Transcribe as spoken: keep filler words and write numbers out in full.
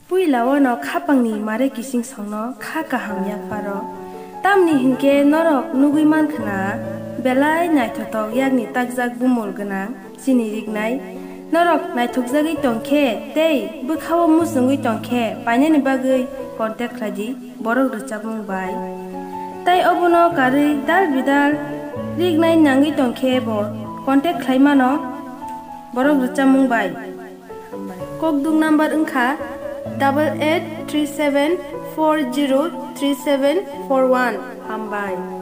Puila wano khapangni mare kising songno kha kaham yapharo. Tamni hinkhe norok nugwi mankhna belai naithothok yakni takjak bumul gwnang chini rignai. Norok naithokjagwi tongkhe tei bwkhao muchungwi tongkhe painani bagwi contact khlai di borok rwchapmung bai. Tai obono karwi dal bidal rignai nangwi tongkhe bo contact khlai mano borok rwchapmung bai. Kokduk number wngkha double eight three seven four zero three seven four one. Hambai.